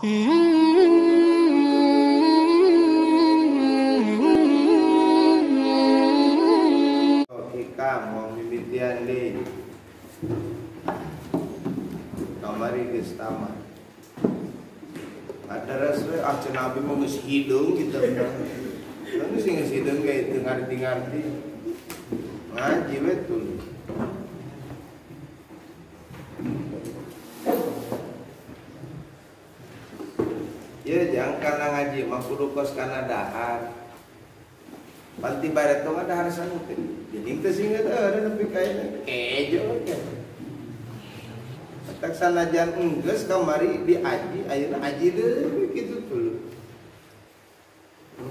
Hikam mau mimitian deui. Kamari geus tamat. Ada we ah cenah abi mah geus hideung kitu. Geus geus hideung ge teu ngarti-ngarti. Ngaji we tuluy. Ya jangan karena ngaji mah kudu kos kana dahar. Panti bareto mah dahar sangu teh. Jadi teu singeut eueuh nepi ka kejo teh. Tak sanajan enggeus kamari diaji ayeuna aji deui kitu tuluy.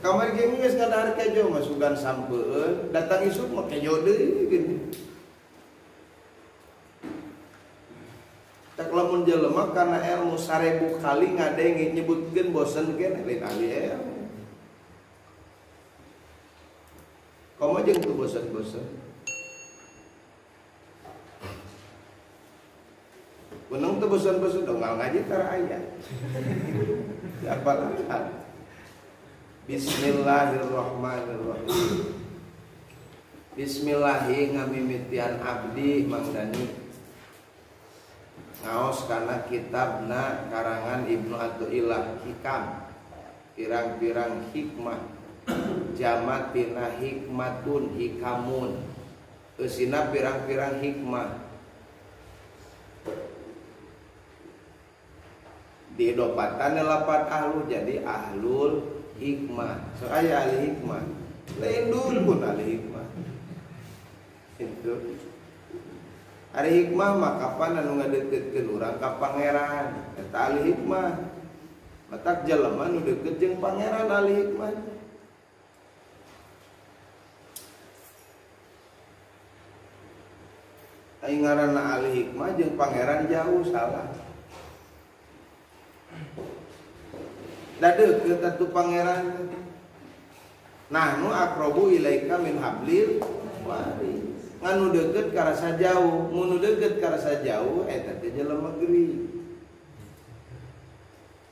Kamari ge geus ngadahar kejo mah sugan sampeun, datang isuk mah kejo deui gitu. Tak lamun jelema karena ilmu 1000 kali ngadenge nyebutkeun bosen keneh lain ahli ilmu. Komo jeung teu bosen-bosen. Benang teu bosen-bosen dong ngaji tara aya. Apal. Bismillahirrahmanirrahim. Bismillahi ngamimitian abdi Mang Dani. Ngaos karena kitabna karangan Ibnu Athaillah Hikam. Pirang-pirang hikmah. Jamatina hikmatun hikamun. Eusina pirang-pirang hikmah. Didopatan lapat ahlu jadi ahlul hikmah. So aya ahli hikmah. Lain dukun ahli hikmah. Itu. Ahli hikmah mah kapan anu ngadeukeutkeun urang ka pangeran. Eta ahli hikmah. Matak jelema nu deukeut jeung pangeran ahli hikmah. Aing ngaranna ahli hikmah jeung pangeran jauh salah. Da deukeut atuh pangeran. Nahnu aqrabu ilaika min hablil warid. Nganu deukeut karasa jauh, mun nu deukeut karasa jauh eta teh jelema gering.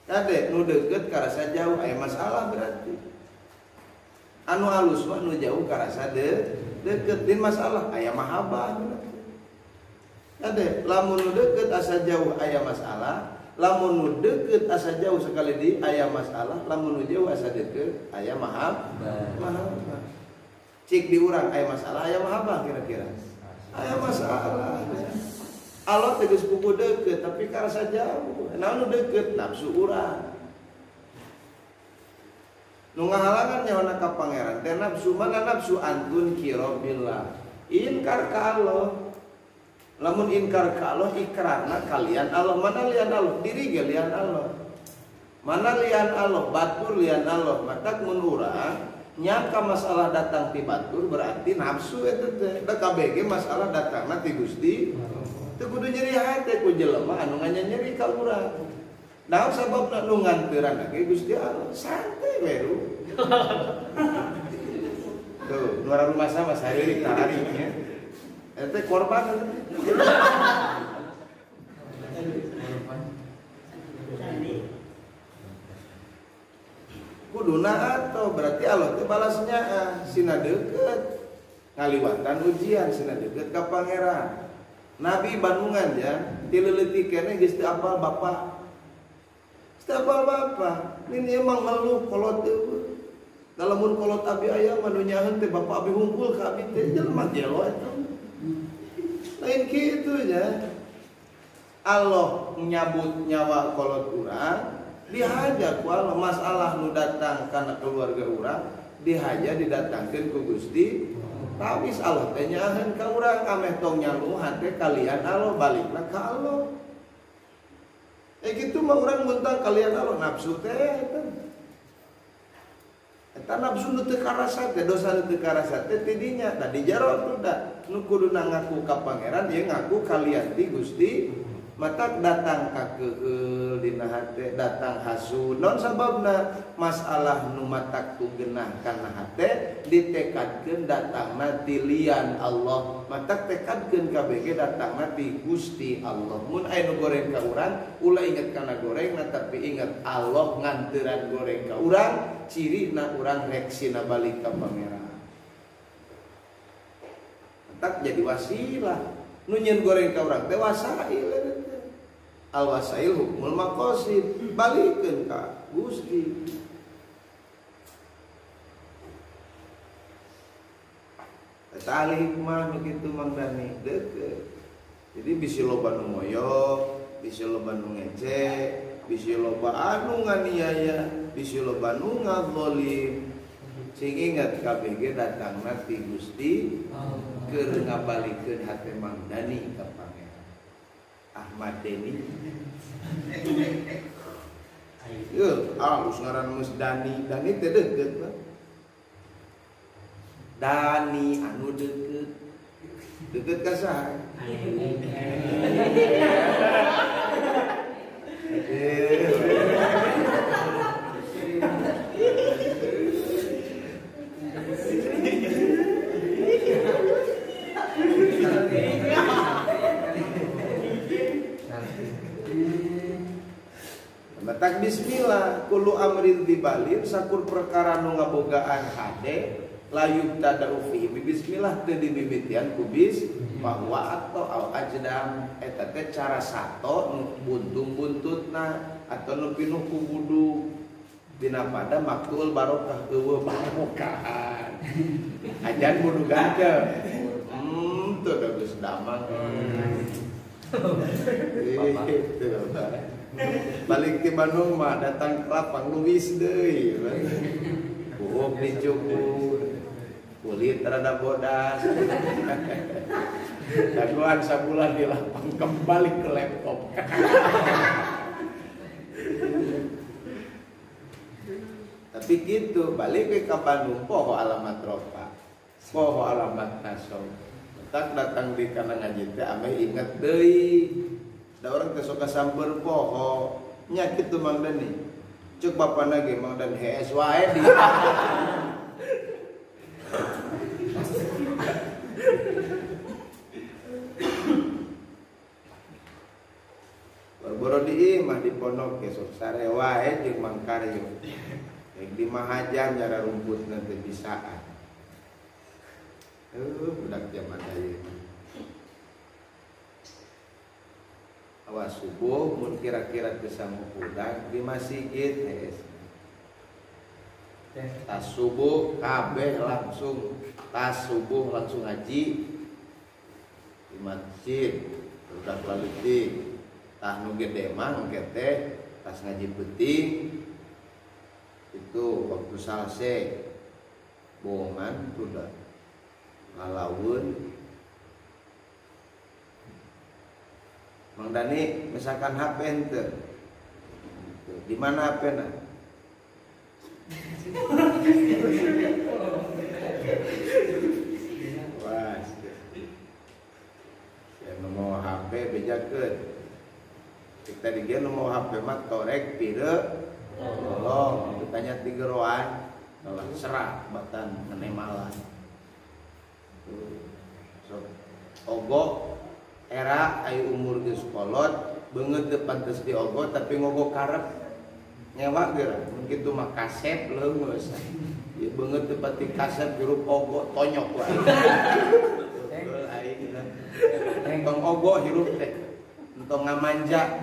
Kade nu deukeut karasa jauh aya masalah berarti. Anu alus mah nu jauh karasa deukeut din masalah aya mahabbah berarti. Kade lamun nu deukeut asa jauh aya masalah, lamun nu deukeut asa jauh sekali di aya masalah, lamun nu jauh asa deukeut aya mahabbah. Mahabbah. Cik di urang aya masalah aya mahabbah kira-kira. Aya masalah. Allah teh geus puguh deukeut tapi karasa jauh. Naon nu deukeut nafsu urang. Nu ngahalangan nyawana ka pangeran teh nafsu, mana nafsu antun kirabillah. Inkar ka Allah. Lamun inkar ka Allah ikrarna kalian Allah, mana lian Allah diri ge lian Allah. Mana lian Allah batur lian Allah. Matak mun urang nyangka masalah datang ti batur berarti nafsu eta teh. Da KBG masalah datangna ti Gusti. Teu kudu nyeri hate ku jelema anu nganyeri ka urang. Naon sababna nu nganteuran ge Gusti Allah. Santai we ru. Tuh, nu rumah sama saheurik tarik nya. Eta korban eta. Kuduna atau berarti Allah teh balasnya sina deukeut ngaliwatan ujian sina deukeut ka pangeran. Nabi Bandungan ya ti leutik keneh geus teu apal bapa. Geus teu apal bapa. Ini emang ngeluh kolot teh. Da lamun kolot abi aya mah nu nyaheun teh bapa abi hungkul ka abi teh jelema gelo eta. Lain kitu nya. Allah nyabut nyawa kolot urang dihaja ku Allah masalah nu datang kana keluarga urang dihaja didatangkeun ku Gusti. Tawis Allah teh nyaheun ka urang ameh tong nyaluhan teh kalian Allah balikna ka Allah. Kitu mah urang muntang kalian Allah nafsu teh eta. Eta nafsu nu teu karasa teh dosa nu teu karasa teh ti dinya tadi jaro tuh da nu kuduna ngaku ka pangeran ieu ngaku kalian ti Gusti. Matak datang ka keuheul dina hate, datang hasud. Naon sababna? Masalah nu matak tugenah kana hate ditekadkeun datangna ti lian Allah. Matak tekadkeun kabeh datangna ti Gusti Allah. Mun aya nu goreng ka urang, ulah inget kana gorengna tapi inget Allah nganteuran goreng ka urang, cirina urang reksina balik ka Pangeran. Matak jadi wasilah. Nu nyeun goreng ka urang teh wasail. Al wasail hukmul maqasid, balikeun ka Gusti. Eta ahli hikmah nu kitu Mang Dani deukeut. Jadi bisi loba nu moyo, bisi loba nu ngece, bisi loba anu nganiaya, bisi loba nu ngazalim. Sing ingat kabeh ge datangna ti Gusti keur ngabalikeun hate Mang Dani ka Pangeran. Ahmad Deni. Yeuh, alus ngaran geus Dani, Dani teh deukeut mah. Dani anu deukeut. Deukeut ka saha? Matak bismillah kullu amrin dibalin sakur perkara nu ngabogaan hade layub tada'u fihi bismillah teu dimimitian ku bis bahwa atau au ajdam eta teh cara sato nu buntung-buntutna atau nu pinuh ku wudu dina pada maktul barokah eueuh barokahan ajan budu ganteng teu da geus damang. Gitu. Balik ke Bandung mah datang ke lapang luwis deui. Buuk dicukur, kulit rada bodas. Jagoan sabulan di lapang kembali ke laptop. Tapi gitu, balik ke Bandung poho alamat ropa, poho alamat nasob. Tak datang di kana ngaji teh ameh inget deui. Da orang teh sok samper poho nya kitu Mang Dani. Cek bapana ge Mang Dan hees wae di. Boro di imah di pondok ge sok sare wae jeung Mang Karyo. Rek di mahajan nyara rumputna teu bisaan. Budak zaman ayeuna. Awas subuh mun kira-kira teu sanggup hudang di masjid hees. Tas subuh kabeh langsung, tas subuh langsung ngaji di masjid. Budak leutik. Tah nu gede mah engke teh tas ngaji peuting itu waktu salse bohongan sudah ngalaweun. Mang Dani misalkan HP ente di mana HP na? Wah, ya mau HP bejakeun. Kita di dia mau HP mah torek pire tolong ditanya tigeroan kalau serak batan ngenemalan. So, ogok era ayu umur geus kolot beungeut teu pantes diogo tapi ngogo karep nyewa geura mun kitu mah kasep leungeus ieu beungeut teu pati kasep hirup ogo tonyok wae. Beul aing tong ogo hirup teh tong ngamanja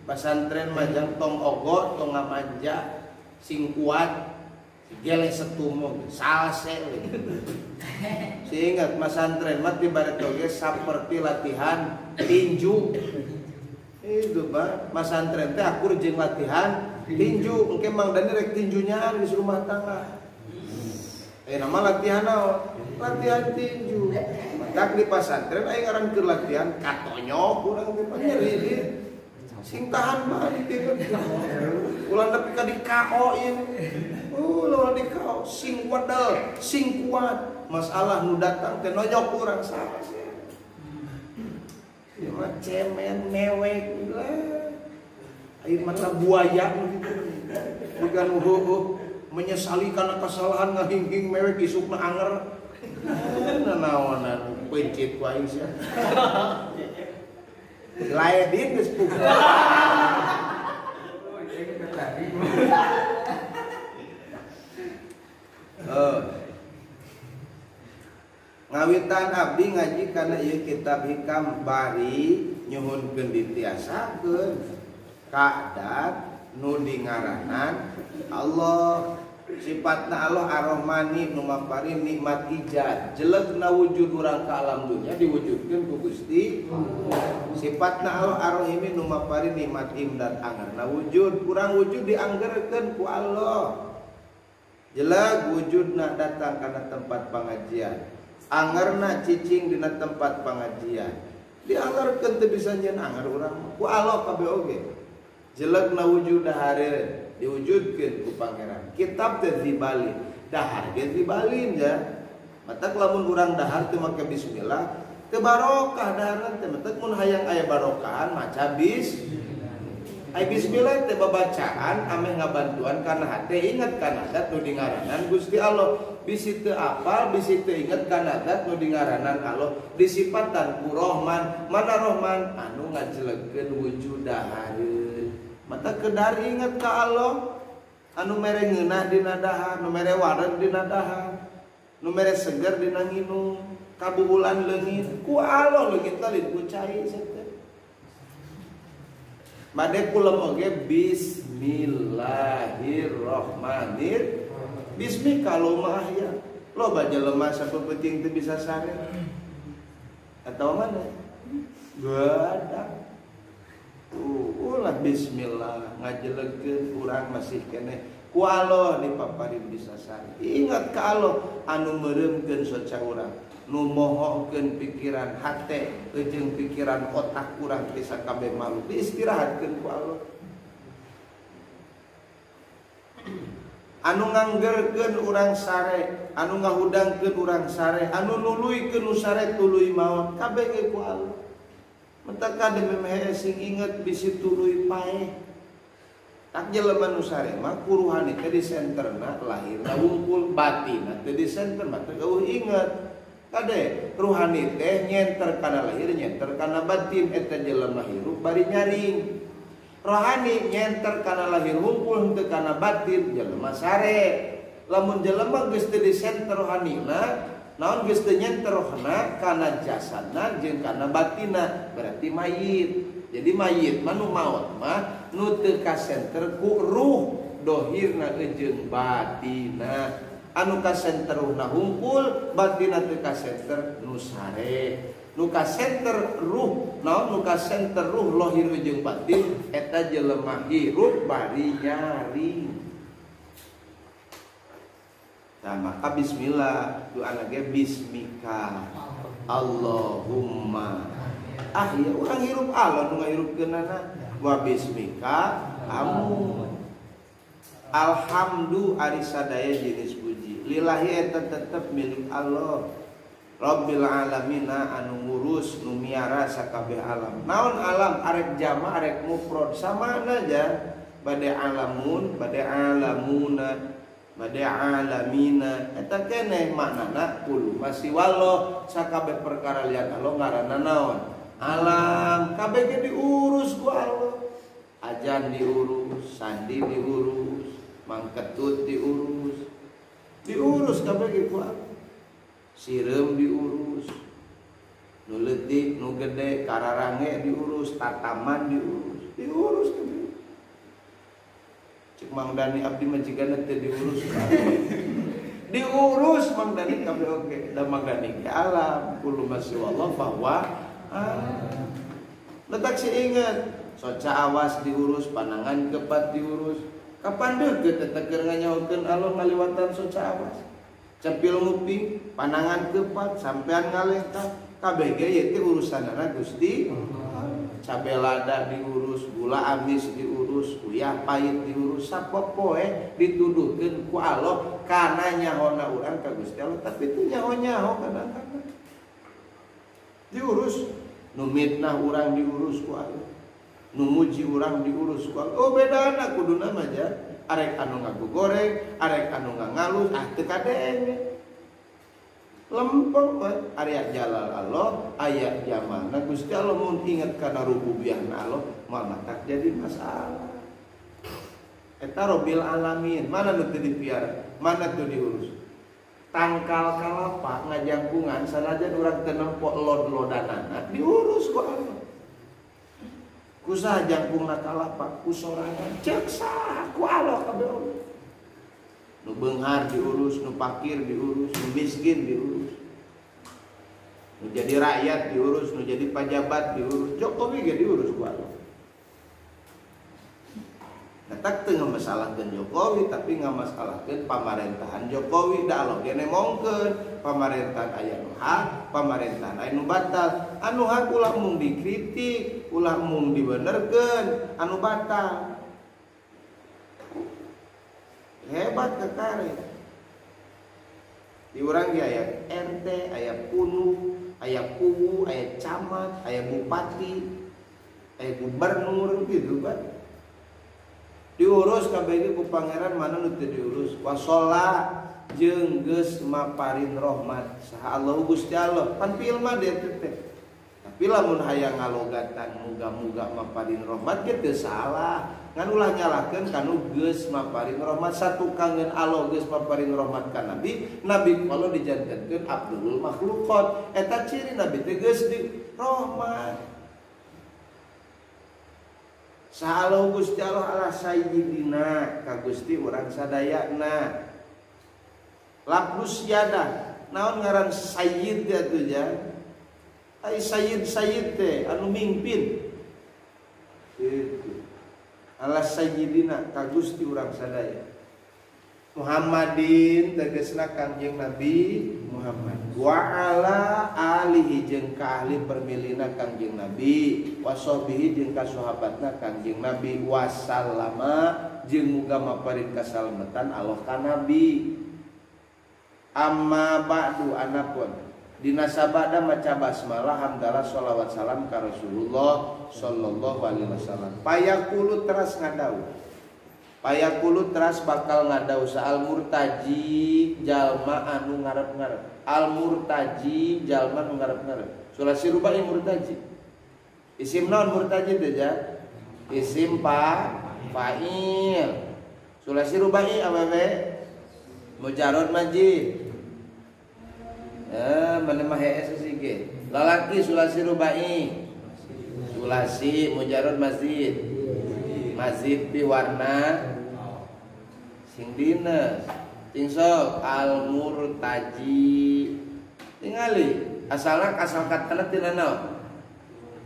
pasantren majang tong ogo tong ngamanja sing kuat gele setumo salse. Seingat masantren mah tibarat oge saperti latihan tinju. Itu bah masantren teh akur jeung latihan tinju. Engke Mang Dani rek tinjunyaan di rumah tangga. Nama latihan naon? Latihan tinju. Matak di pasantren aing ngaran keur latihan katonyok urang teh nyeri ieu. Sing tahan mah dieu. Ulah nepi ka di KO ieu. Ulah di KO sing wedel, sing kuat. Masalah nu datang teh nonyok urang salah sih. Ya mah cemen mewek lah. Air mata buaya gitu. Bukan menyesali karena kesalahan ngahinghing mewek isukna anger. Nanaonan pencit ku aing sia. Laedin geus puguh. Ngawitan abdi ngaji kana ieu kitab hikam bari nyuhunkeun ditiasakeun kadat nu dingaranan Allah. Sifatna Allah Ar-Rahmani nu maparin nikmat ijad. Jelegna wujud urang ka alam dunya diwujudkeun ku Gusti. Sifatna Allah Ar-Rahimi nu maparin nikmat imdad anggerna wujud urang wujud dianggerkeun ku Allah. Jeleg wujudna datang kana tempat pengajian. Anggerna cicing dina tempat pengajian. Dianggerkeun teu bisa nyeun anger urang ku Allah kabeh oge. Jelegna wujud dahareun diwujudkeun ku pangeran. Kitab teh dibalin, dahar ge dibalin ya. Matak lamun urang dahar teu make bismillah, teu barokah daharan teh. Matak mun hayang aya barokahan maca bis. Ai bismillah teh babacaan ameh ngabantuan kana hate inget kana zat nu dingaranan Gusti Allah. Bisi teu apal, bisi teu inget kana zat nu dingaranan Allah. Disipatan ku Rahman, mana Rahman anu ngajelegkeun wujud dahareun. Mata kedar inget ka Allah anu mere ngeunah dina dahar, nu mere wareg dina dahar, nu mere seger dina nginum, kabubulan leungit ku Allah leungit lain ku cai saeutik. Made kulem oge bismillahirrahmanirrahim. Bismi kalau mah ya. Loba jelema sapeupeting teu bisa sare. Atawa mana? Gadak. Ulah bismillah ngajelegkeun urang masih keneh ku Allah dipaparin bisa sare. Ingat ka Allah anu meureumkeun soca urang, nu mohokeun pikiran hate jeung pikiran otak urang ti sakabeh makhluk diistirahatkeun ku Allah. Anu nganggerkeun urang sare, anu ngahudangkeun urang sare, anu nuluykeun nu sare tuluy maot kabeh ge ku Allah. Mentaka demi sing inget bisi tuluy paeh. Tak jelema nu sare mah kuruhani teh di senterna lahirna wungkul batinna teh di senter mah teu eueuh inget. Kade ruhani teh nyenter kana lahir nyenter kana batin eta jelema hirup bari nyaring. Rohani nyenter kana lahir wungkul henteu kana batin jelema sare. Lamun jelema geus teu di senter rohanina naon geus teu nyenter rohna kana jasadna jeung kana batinna berarti mayit. Jadi mayit mah nu maot mah nu teu kasenter ku ruh dohirna jeung batinna. Anu kasenter ruhna hungkul batinna teu kasenter nu sare. Nu kasenter ruh naon nu kasenter ruh lohir jeung batin eta jelema hirup bari nyaring. Nah, maka bismillah doa lagi bismika Allahumma. Ah ya urang hirup Allah nu ngahirupkeunana wa bismika amun. Alhamdu ari sadaya jenis puji lillahi eta tetep milik Allah. Rabbil alamina anu ngurus nu miara sakabeh alam. Naon alam arek jama arek mufrad sama aja. Bade alamun, bade alamuna, bade alamina eta keneh maknana kulo masih wallah sakabeh perkara lian Allah ngaranna naon alam kabeh ge diurus ku Allah. Ajan diurus, sandi diurus, mangketut diurus, diurus kabeh ge ku Allah. Sireum diurus, nu leutik nu gede kararange diurus, tataman diurus, diurus kabeh. Cik Mang Dani abdi mah jigana teu diurus. Diurus Mang Dani kabeh oge. Da Mang Dani ge alam kullu masya Allah bahwa letak si inget soca awas diurus, panangan kepat diurus. Kapan deukeut eta keur nganyahokeun Allah ngaliwatan soca awas. Cepil nguping, panangan kepat, sampean ngalengkah kabeh ge ieu teh urusanana Gusti. Cabe lada diurus, gula amis diurus, uyah pahit diurus, sapopoe dituduhkeun ku Allah kana nyahona urang ka Gusti Allah, tapi teu nyaho-nyaho kadang-kadang. Diurus. Nu mitnah urang diurus ku Allah. Nu muji urang diurus ku Allah. Oh bedana kuduna mah ja. Arek anu ngagogoreng, arek anu ngangalus, ah teu kadenge. Lempeng we aya jalal Allah, aya jamalna Gusti Allah mun inget kana rububiyahna Allah, moal matak jadi masalah. Eta Rabbil alamin, mana nu teu dipiara, mana teu diurus. Tangkal kalapa ngajangkungan sanajan urang teu nempo lod-lodanana diurus ku Allah. Kusaha jangkungna kalapa ku sorangan ceuk saha ku Allah kabeh Allah. Nu beunghar diurus, nu pakir diurus, nu miskin diurus. Nu jadi rakyat diurus, nu jadi pajabat diurus. Jokowi ge diurus ku Allah. Tak teu ngamasalahkeun Jokowi tapi ngamasalahkeun pamarentahan Jokowi da Allah ge nemongkeun pamarentahan aya nu hak, pamarentahan aya nu batal. Anu hak ulah mung dikritik, ulah mung dibenerkeun, anu batal. Hebat kekare. Di urang ge aya RT, aya punu, aya kuwu, aya camat, aya bupati, aya gubernur gitu kan. Diurus kabeh ku pangeran mana nu teu diurus. Wasola jeung geus maparin rahmat saha Allah Gusti Allah pan fiil mah dia teh. Tapi lamun hayang ngalogatan muga-muga maparin rahmat ge teu salah. Ngan ulah nyalahkeun kanu geus maparin rahmat satukangeun Allah geus maparin rahmat ka nabi, nabi ku Allah dijantenkeun abdul makhluqat. Eta ciri nabi teh geus di rahmat. Sahalau Gusti Allah ala sayyidina ka Gusti urang sadayana. Labdus yadah naon ngaran sayyid teh atuh ja? Ai sayyid sayyid teh anu mimpin. Gitu. Ala sayyidina ka Gusti urang sadaya. Muhammadin tegasna Kangjeng Nabi Muhammad. Wa ala alihi jeung ka ahli permilina Kangjeng Nabi, wa sahbihi jeung ka sahabatna Kangjeng Nabi, wa sallama jeung muga maparin kasalametan Allah ka Nabi. Amma ba'du anapun dina sabada maca basmalah hamdalah sholawat salam ka Rasulullah sallallahu alaihi wasallam. Payaqulu teras ngadau. Payaqulu teras bakal ngadau saal murtaji jalma anu ngarep-ngarep. Al murtaji jalma anu ngarep-ngarep. Sulasi rubai murtaji. Isim naon murtaji teh ja? Isim pa fa'il. Sulasi rubai awewe mujarrad majid. Mana mah hees sih ge. Lalaki sulasi rubai. Sulasi mujarrad mazid. Mazid pi warna sing dines. Sing sok al murtaji. Tingali asalna asal katana tina naon?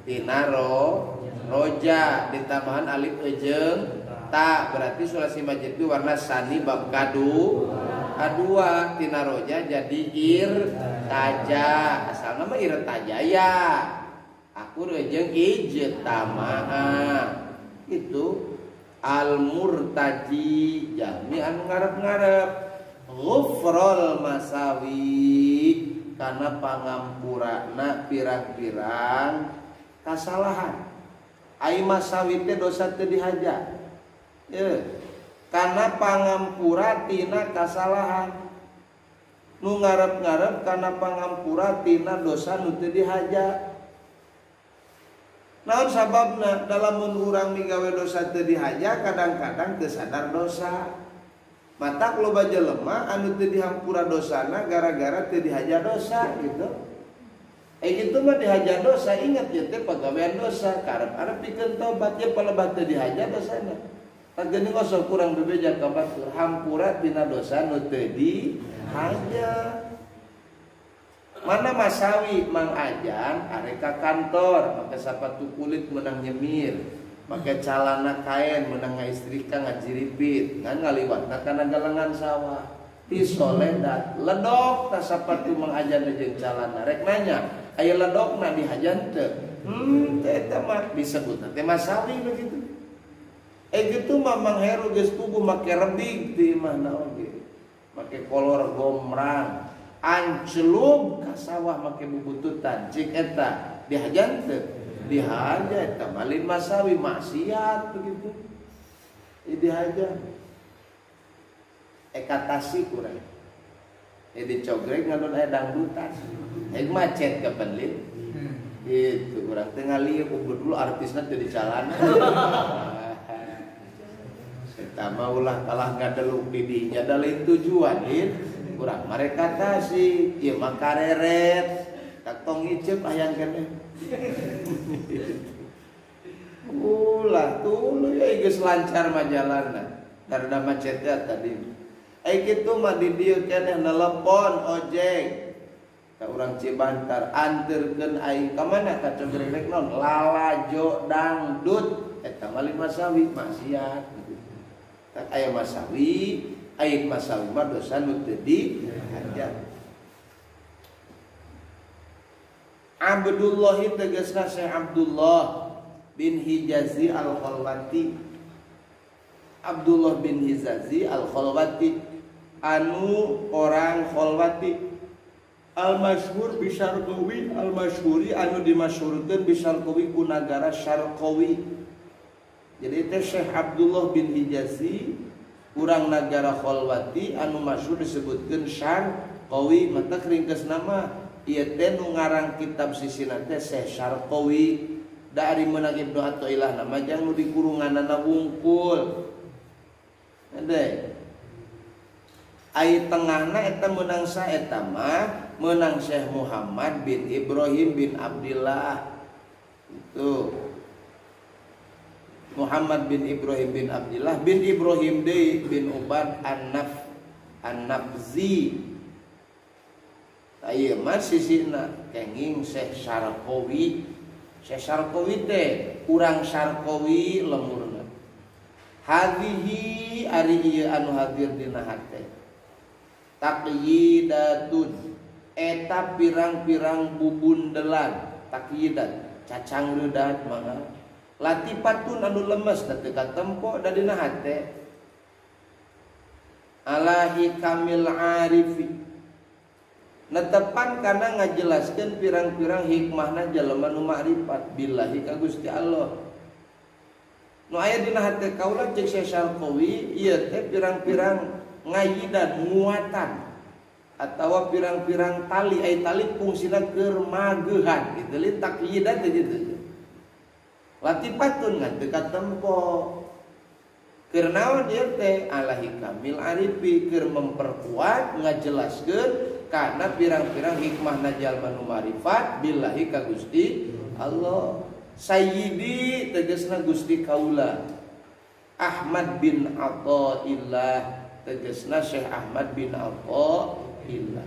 Tina ro roja ditambahan alif ejeung ta berarti sulasi majid pi warna sani bab kadu kadua tina roja jadi ir taja asalna mah ir tajaya aku rejeung ijtama'a itu al murtaji jalmi anu ngarep-ngarep ghufrul masawi kana pangampurana pirang-pirang kasalahan ai masawi teh dosa teu dihaja ye kana pangampura tina kasalahan nu ngarep-ngarep kana pangampura tina dosa nu teu dihaja. Naon sababna dalam mun urang migawe dosa teu dihaja kadang-kadang teu sadar dosa. Matak loba jelema anu teu dihampura dosana gara-gara teu dihaja dosa gitu. Gitu mah dihaja dosa ingat ieu teh pagawean dosa karep-arep pikeun tobat ye palebah teu dihaja dosana. Tah geuning osok kurang bebeja ka batur hampura tina dosa nu teu dihaja. Mana masawi Mang Ajan arek ka kantor make sapatu kulit menang nyemir, make calana kain menang ngaistrika ngajiripit, ngan ngaliwatna kana galengan sawah. Ti soledat ledok ta sapatu Mang Ajan jeung calana rek nanya, aya ledokna dihajan teu? Teh eta mah disebutna teh masawi begitu. Gitu mah Mang Heru geus puguh make rebig ti imahna oge. Make kolor gomrang. Ancelub ka sawah make bubututan cik eta Dihajan teu? Dihaja eta mah lain masawi maksiat begitu. Dihaja. Ekatasi kurang. Dicogrek ngadon aya dangdutan. Hayang macet kapan lin? Gitu kurang teu ngalieu dulu artisna teu di calana. Eta mah ulah kalah ngadeluk di dinya da lain tujuan lin. Kurang mereka tasik, ieu mah kareret. Tak tong ngiceup hayang keneh. Ulah tuluy geus lancar mah jalanna. Karena macetnya tadi. Ai kitu mah di dieu keneh nelepon ojek. Ka urang Cibantar anterkeun aing ka mana ka Cogrek non lalajo dangdut eta mah lain masawi maksiat. Tak aya masawi, aing masawi mah dosa nu teu dihajar. Abdullah tegasna Syekh Abdullah bin Hijazi Al-Khalwati. Abdullah bin Hijazi Al-Khalwati anu orang Khalwati al-masyhur bi Syarqawi al-masyhuri anu dimasyhurkeun bi Syarqawi ku nagara Syarqawi. Jadi teh Syekh Abdullah bin Hijazi urang nagara Khalwati anu masyhur disebutkeun Syarqawi mata ringkes nama ieu teh nu ngarang kitab sisina teh Syekh Syarqawi. Da ari meunang Ibnu Athaillah nama jang nu dikurunganana wungkul. Hade. Ai tengahna eta meunang sa eta mah meunang Syekh Muhammad bin Ibrahim bin Abdillah. Itu Muhammad bin Ibrahim bin Abdillah bin Ibrahim deui bin Ubad An-Nafzi. Ieu mah sisina kenging Syekh Syarqawi. Syekh Syarqawi teh urang Syarqawi lemurna. Hadhihi ari ieu anu hadir dina hate. Taqyidatun eta pirang-pirang bubundelan, taqyidat cacang reudat mangga. Latifatun anu lemes da teu katempo da dina hate. Ala hikamil arifi netepan kana ngajelaskeun pirang-pirang hikmahna jelema nu makrifat billahi ka Gusti Allah. Nu aya dina hate kaula ceuk Syekh Syarqawi ieu teh pirang-pirang ngayidan muatan atawa pirang-pirang tali, ai tali fungsina keur mageuhan kitu li takyidan teh kitu. Latifatun ngan teu katempo. Keur naon ieu teh ala hikamil arifi keur memperkuat ngajelaskeun karena pirang-pirang hikmah jalma nu marifat billahi ka Gusti Allah. Sayyidi tegasna Gusti kaula. Ahmad bin Athaillah tegasna Syekh Ahmad bin Athaillah.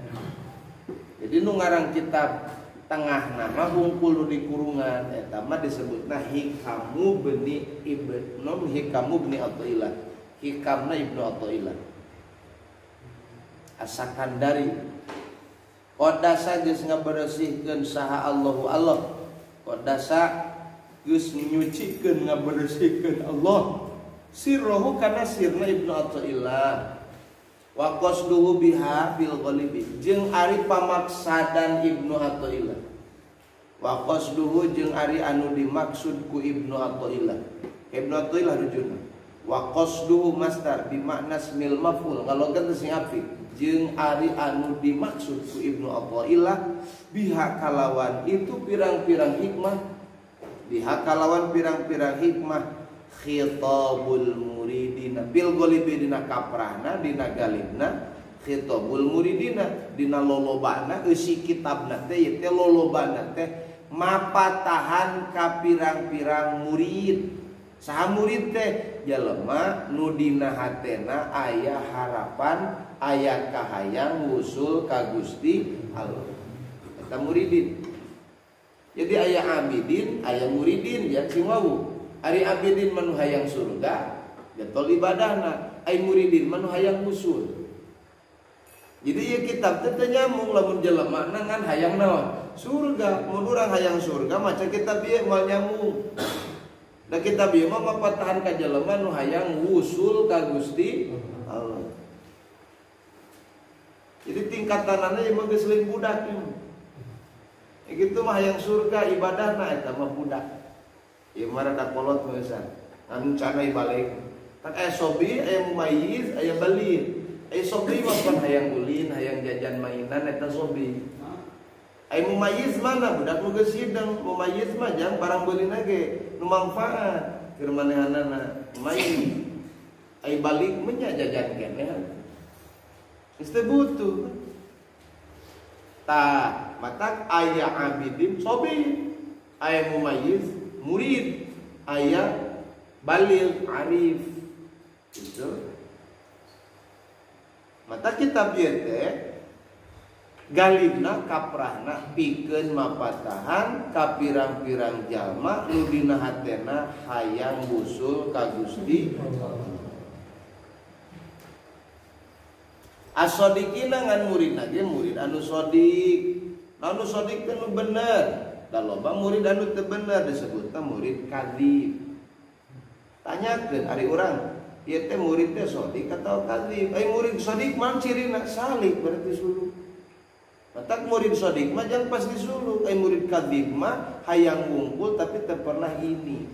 Jadi nu ngarang kitab tengah nama hungkul nu dikurungan eta mah disebutna Hikamu bni Ibnu Hikamu bni Athaillah. Hikamna Ibnu Athaillah. As-Sakandari Qadasa geus ngaberesihkeun saha Allahu Allah. Qadasa geus nyucikeun ngaberesihkeun Allah. Sirruhu kana sirna Ibnu Athaillah. Wa qasduhu biha bil ghalibi jeung ari pamaksadan Ibnu Athaillah. Wa qasduhu jeung ari anu dimaksud ku Ibnu Athaillah. Ibnu Athaillah rujuna. Wa qasduhu masdar bi makna smil maf'ul ngalogan teh sing apik. Jeung ari anu dimaksud ku Ibnu Athaillah biha kalawan itu pirang-pirang hikmah, biha kalawan pirang-pirang hikmah khitabul muridina bil ghalibi dina kaprahna dina galibna khitabul muridina dina lolobana eusi kitabna teh ieu teh lolobana teh mapatahan ka pirang-pirang murid. Saha murid teh jelema nu dina hatena aya harapan aya kahayang wusul ka Gusti Allah. Eta muridin. Jadi aya abidin, aya muridin ya sing wau. Ari abidin mah nu hayang surga, getol ibadahna. Ari muridin mah nu hayang wusul. Jadi ieu kitab teh teu nyambung lamun jelema ngan hayang naon? Surga. Mun urang hayang surga maca kitab ieu moal nyambung. Da kitab ieu mah mapatahan ka jelema nu hayang wusul ka Gusti Allah. Jadi tingkatanana ieu mah geus lain budak ieu. Gitu mah hayang surga ibadahna eta mah budak. Ieu mah rada kolot meusan. Anu cana balik. Kan aya sobi, aya mumayyiz, aya baligh. Aya sobi mah kan hayang ulin, hayang jajan mainan eta sobi. Aya mumayyiz mana budak nu geus hideng, mumayyiz mah jang barang beulina ge nu mangfaat keur manehanana mumayyiz. Aya balik menya jajan keneh. Geus teu butuh. Tah, matak aya abidin sobi, aya mumayyiz murid, aya baligh arif. Gitu. Mata kitab ieu teh galibna kaprahna pikeun mapatahan ka pirang-pirang jalma nu dina hatena hayang busul ka Gusti. As-sadiqina ngan muridna ge murid anu sadiq. Anu sadiq teh nu bener. Da loba murid anu teu bener disebutna murid kadzib. Tanyakeun ari urang, ieu teh murid teh sadiq atau kadzib? Ai murid sadiq mah cirina salik berarti suluk. Matak murid sadiq mah jangan pasti suluk. Ai murid kadzib mah hayang ngumpul tapi teu pernah ini.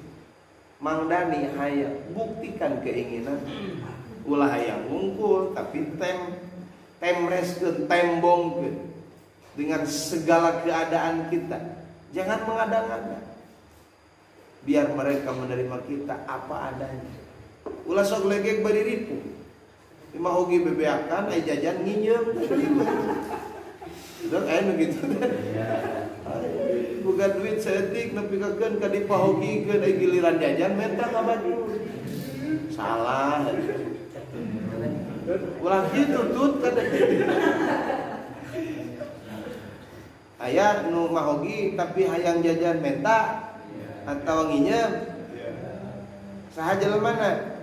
Mang Dani hayang buktikan keinginan. Ulah hayang ngumpul tapi temreskeun, tembongkeun dengan segala keadaan kita. Jangan mengada-ngada. Biar mereka menerima kita apa adanya. Ulah sok legek bari ripuh. Imah oge bebeakan aya jajan nginyeum Itu aya nu kitu. Boga duit saeutik nepi kakeun ka dipahogikeun aya giliran jajan menta ka batur. Salah. Ulah kitu tut kada. Aya nu mahogi tapi hayang jajan menta atau nginyeum. Saha jelemana?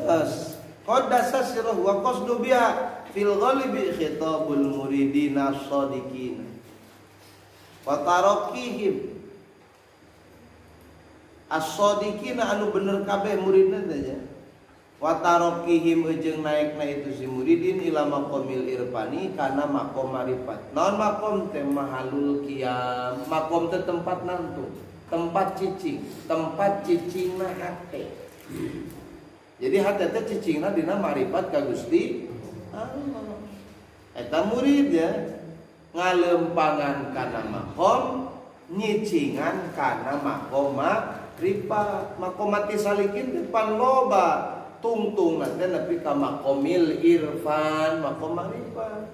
Terus qaddasa sirruhu wa qasdu biha fil ghalibi khitabul muridina shadiqin wa tarakihim as-shadiqina anu bener kabeh muridna teh nya wa tarakihim jeung naekna itu si muridin ila maqamil irfani kana maqam marifat. Naon maqam teh mahalul qiyam, maqam teh tempat nantu, tempat cicing, tempat cicingna hate. Jadi hate teh cicingna dina marifat ka Gusti Allah. Eta murid ya ngalempangan kana maqam, nyicingan kana maqam marifat. Maqamati salikin depan loba tungtung nanti nepi ka maqamil irfan, maqam marifat.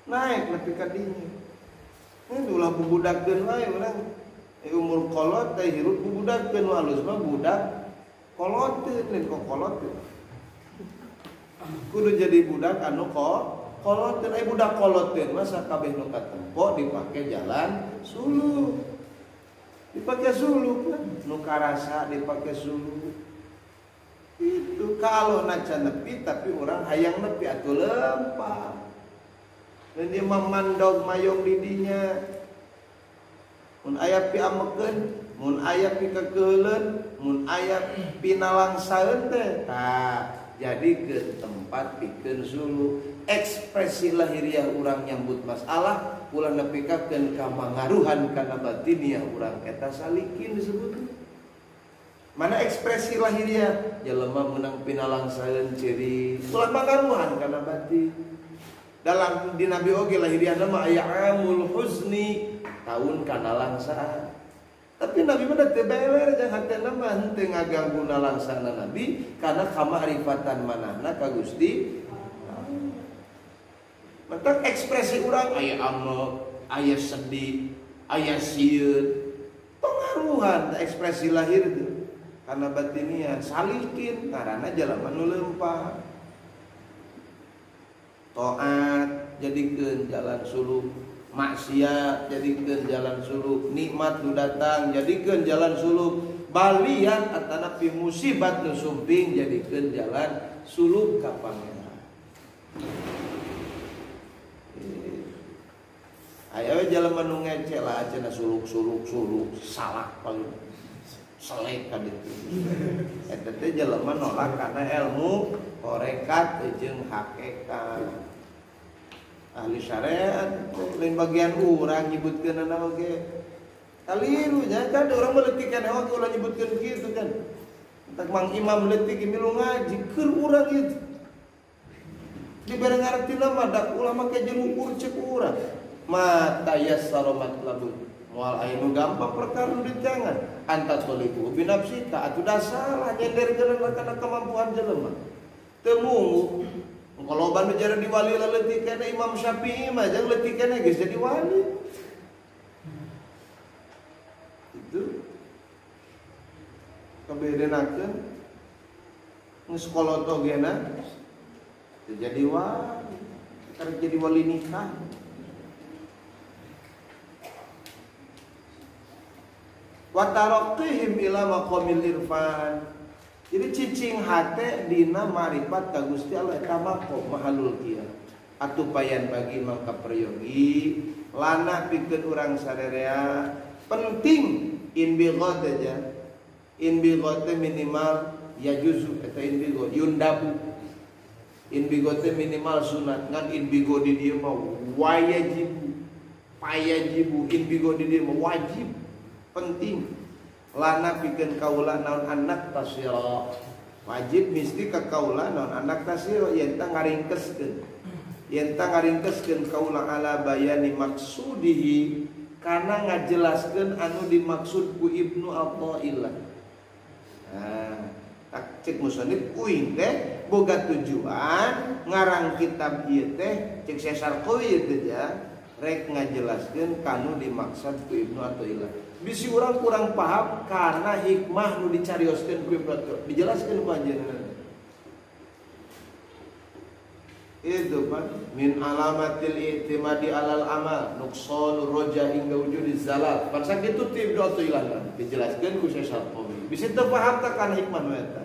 Naik nepi ka dinya. Ini ulah bubudakeun wae urang. Umur kolot teh hirup bubudakeun alus mah budak koloteun lain kok koloteun. Kudu jadi budak anu koloteun. Ai budak koloteun mah sakabeh nu katempo dipake jalan suluk. Dipake suluk kan nu karasa dipake suluk. Itu kalau naca nepi tapi orang hayang nepi atuh lempang. Dan dia memandog mayong didinya. Mun aya pi amekeun, mun aya pi kekeuleun, mun aya pinalangsaeun teh. Tah, jadi ke tempat pikeun suluk. Ekspresi lahiriah urang nyambut masalah ulah nepikakeun ka mangaruhan kana batiniah urang eta salikin disebut. Mana ekspresi lahiriah? Jelema meunang pinalangsaeun ciri ulah mangaruhan kana batin. Dalam di Nabi oge lahiriahna mah aya amul huzni, tahun kana langsaan. Tapi Nabi mah teu beler jeung hatena mah henteu ngaganggu nalangsana Nabi karena kamarifatan manahna ka Gusti. Mentak ekspresi urang aya amek, aya sedih, aya sieun. Pengaruhan ekspresi lahir itu karena batinia salikin karena jelema nu leumpah. Taat jadikeun jalan suluk, maksiat jadikeun jalan suluk, nikmat nu datang jadikeun jalan suluk, balian atanapi musibat nu sumping jadikeun jalan suluk ka Pangeran. Aya we jelema nu ngece lah cenah suluk-suluk suluk salah paling. Selek ka ditu. Eta teh jelema nolak karena ilmu tarekat jeung hakikat. Ahli syariat lain bagian urang nyebutkeunana oge. Kaliru nya kan urang meuletik keneh oge ulah nyebutkeun kitu kan. Entak Mang Imam leutik milu ngaji keur urang ieu. Dibere ngartina mah dak ulah make jeung ukur ceuk urang. Ma tayassara matlabun. Moal aya nu gampang perkara nu diteangan. Anta tolibu bi nafsika atuh da salah nyenderkeun kana kemampuan jelema. Teu mungu. Kalau nu jadi wali leutik keneh Imam Syafi'i mah jeung leutik keneh geus jadi wali. Itu kabedenakeun geus kolot ogena jadi wali, karek jadi wali nikah. Wa taraqihim ila maqamil irfan. Jadi cicing hate dina marifat ka Gusti Allah eta maqam mahalul qiyam. Atuh payan bagi mangka peryogi lana pikeun urang sarerea penting inbighad aja. Inbighad minimal ya juzu eta inbighad yundabu. Inbigo teh minimal sunat ngan inbigo di dieu mah wajibu payajibu inbigo di dieu mah wajib penting lana pikeun kaula naon anak tasira wajib misti ka kaula naon anak tasira yen ta ngaringkeskeun kaula ala bayani maksudihi kana ngajelaskeun anu dimaksud ku Ibnu Athaillah. Nah, cek musonib uing teh boga tujuan ngarang kitab ieu teh cek Sesar Qawi teh ja rek ngajelaskeun kanu dimaksud ku Ibnu Athaillah. Bisi urang kurang paham karena hikmah nu dicarioskeun ku Ibnu Athaillah dijelaskeun ku anjeunna. Itu pan min alamatil i'timadi alal amal nuqsanur roja hingga wujudiz zalal. Pan sakitu ti Ibnu Athaillah dijelaskeun ku Sesar Qawi. Bisi teu paham teh kana hikmah nu eta.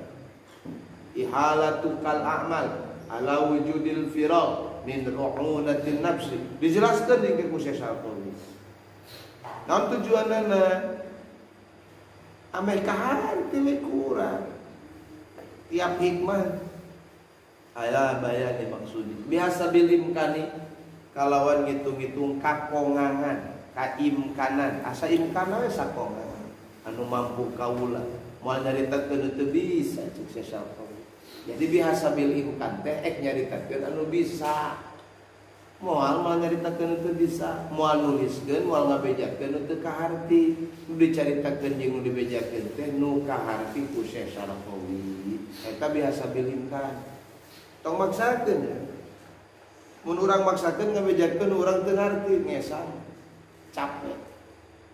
Ihalatu kal a'mal ala wujudil firaq min ru'unatin nafsi. Dijelaskeun di ku Syekh. Naon tujuanana? Ameh kaharti we kurang. Tiap hikmah aya bayani maksudi. Biasa bil imkani kalawan ngitung-ngitung kakongangan, kaimkanan. Asa imkana we sakongangan anu mampu kaula. Moal nyaritakeun teu bisa cek Syekh. Jadi biasa bil imkan teh ek nyaritakeun anu bisa. Moal moal nyaritakeun teu bisa, moal nuliskeun, moal ngabejakeun teu kaharti. Nu dicaritakeun jeung nu dibejakeun teh nu kaharti ku Syekh Syarqawi. Eta biasa bil imkan. Tong maksakeun ya. Mun urang maksakeun ngabejakeun urang teu ngarti ngesang. Capek.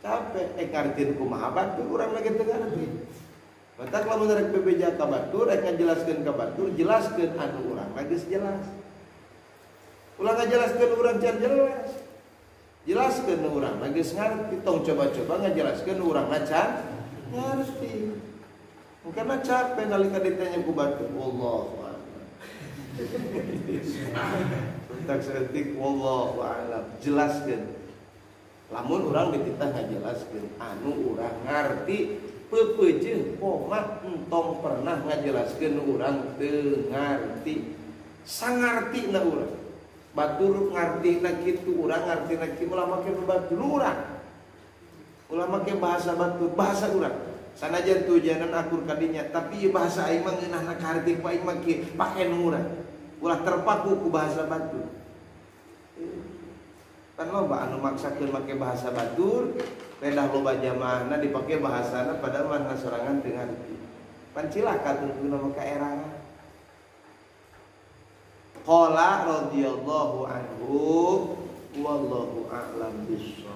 Capek ek ngartieun kumaha batur urang lagi teu ngarti. Batak lamun rek bebeja ka batur, rek ngajelaskeun ka batur, jelaskeun anu urang mah geus jelas. Ulah ngajelaskeun urang can jelas. Jelaskeun nu urang mah geus ngarti, tong coba-coba ngajelaskeun urang mah can ngarti. Karena capek nalika ditanya ku batur, wallahu a'lam. Tak saeutik wallahu a'lam, jelaskeun. Lamun urang dititah ngajelaskeun anu urang ngarti. Pepeje koma entong pernah ngajelaskeun urang teu ngarti. Sangarti na urang. Batur ngarti na kitu, urang ngarti na kitu, ulah make batur urang. Ulah make bahasa batur, bahasa urang. Sanajan tujuanan akur kadinya, tapi ieu bahasa aing mah ngeunahna kaharti ku aing mah kieu, pake nu urang. Ulah terpaku ku bahasa batur. Kan loba anu maksakeun make bahasa batur, pedah loba jamaahna dipake bahasana padahal mah sorangan teu ngarti. Pan cilaka tungtungna mah kaerangan. Qala radhiyallahu anhu wallahu a'lam bissawab.